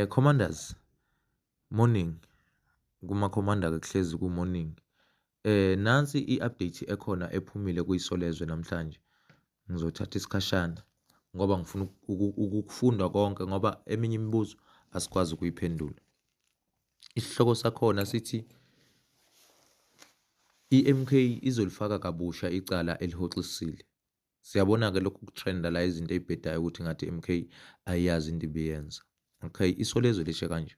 Commanders, morning. Kuma-commander-ke kuhlezi ku-morning. Nansi i-update ekhona ephumile kuyiSolezwe namhlanje. Ngizothatha isikhashana ngoba ngifuna ukukufunda konke ngoba eminye imibuzo asikwazi ukuyiphendula. Isihloko sakhona sithi i-M_K izolifaka kabusha icala elihoxisile. Siyabona-ke lokhu kutrenda la izinto ey'bhedayo ukuthi ngathi i-M_K ayiyazi into ibiyenza. Okay, Isolezwe lisho kanje.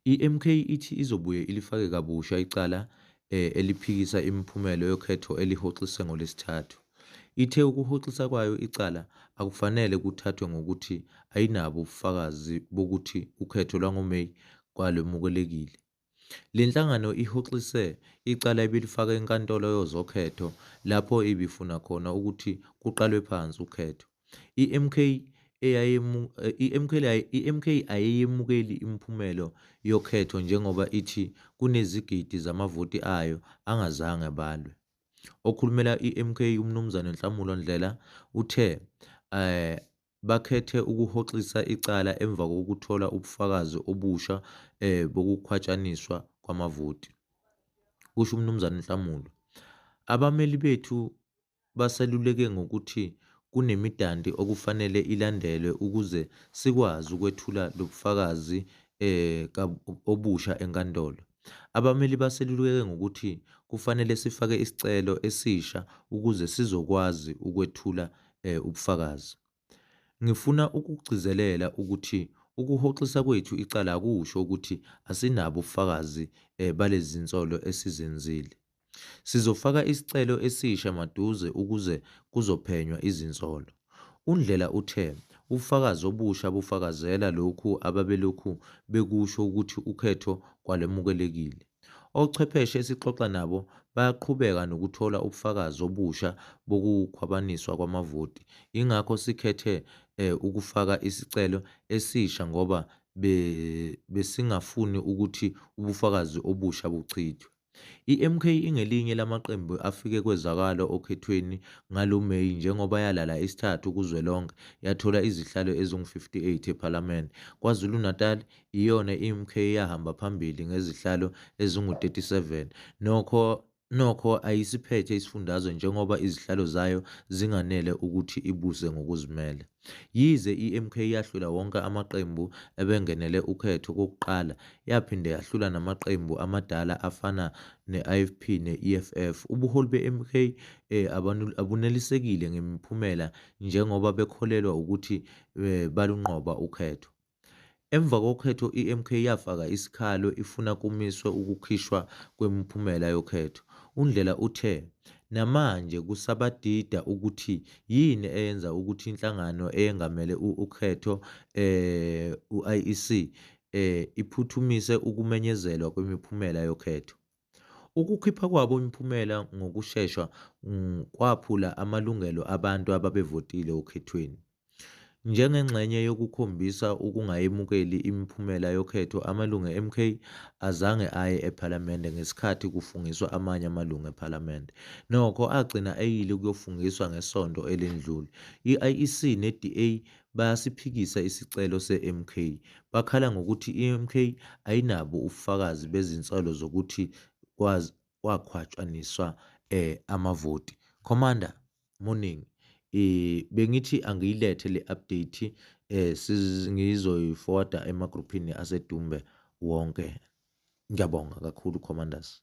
I-M_K ithi izobuye ilifake kabusha icala eliphikisa imiphumela yokhetho elihoxise ngoLwesithathu. Ithe ukuhoxisa kwayo icala akufanele kuthathwe ngokuthi ayinabo ubufakazi bokuthi ukhetho lwangoMeyi kwalwemukelekile. Le nhlangano ihoxise icala ebilifake enkantolo yezokhetho lapho ibifuna khona ukuthi kuqalwe phansi ukhetho. I-M_K i-M_K i-M_K ayiyemukeli imiphumela yokhetho njengoba ithi kunezigidi zamavoti ayo angazange abalwe. Okhulumela i-M_K uMnumzane Nhlamulo Ndhlela uthe bakhethe ukuhoxisa icala emva kokuthola ubufakazi obusha bokukhwatshaniswa kwamavoti. Kusho uMnumzane Nhlamulo. Abameli bethu baseluleke ngokuthi kunemidanti okufanele ilandelwe ukuze sikwazi ukwethula lobufakazi obusha enkantolo. Abameli baseluleke ngokuthi kufanele sifake isicelo esisha ukuze sizokwazi ukwethula ubufakazi. Ngifuna ukugcizelela ukuthi ukuhoxisa kwethu icala akusho ukuthi asinabo ubufakazi balezi zinsolo esizenzile. Sizofaka isicelo esisha maduze ukuze kuzophenywa izinsolo. UNdlela uthe ubufakazi obusha bufakazela lokhu ababelokhu bekusho ukuthi ukhetho kwalwemukelekile. Ochwepheshe esixoxa nabo bayaqhubeka nokuthola ubufakazi obusha bokukhwabaniswa kwamavoti. Yingakho sikhethe ukufaka isicelo esisha ngoba besingafuni ukuthi ubufakazi obusha buchithwe. I-M_K ingelinye lamaqembu afike kwezwakala okhethweni ngalo Meyi njengoba yalala isithathu kuzwelonke yathola izihlalo ezingu-58 ePhalamende. KwaZulu-Natal iyona i-M_K eyahamba phambili ngezihlalo ezingu-37. Nokho ayisiphethe isifundazwe njengoba izihlalo zayo zinganele ukuthi ibuse ngokuzimela. Yize i-M_K yahlula wonke amaqembu ebengenele ukhetho okokuqala, yaphinde yahlula namaqembu amadala afana ne-I_F_P ne-E_F_F. Ubuholi be-M_K abunelisekile ngemiphumela njengoba bekholelwa ukuthi balunqoba ukhetho. Emva kokhetho i-M_K yafaka isikhalo ifuna kumiswe ukukhishwa kwemiphumela yokhetho. UNdlela uthe namanje kusabadida ukuthi yini eyenza ukuthi inhlangano eyengamele ukhetho u-I_E_C iphuthumise ukumenyezelwa kwemiphumela yokhetho. Ukukhipha kwabo imiphumela ngokushesha kwaphula amalungelo abantu ababevotile okhethweni. Njengengxenye yokukhombisa ukungayemukeli imiphumela yokhetho amalungu e-M_K azange aye ePhalamende ngesikhathi kufungiswa amanye amalungu ePhalamende. Nokho agcina eyile ukuyofungiswa ngesonto elendlule. I-I_E_C ne-D_A bayasiphikisa isicelo se-M_K. Bakhala ngokuthi i-M_K ayinabo ubufakazi bezinsolo zokuthi kwakhwatshaniswa amavoti. Commander, morning. Bengithi angiyilethe le update ngizoyi-forward-a emagruphini aseDumbe wonke. Ngiyabonga kakhulu commanders.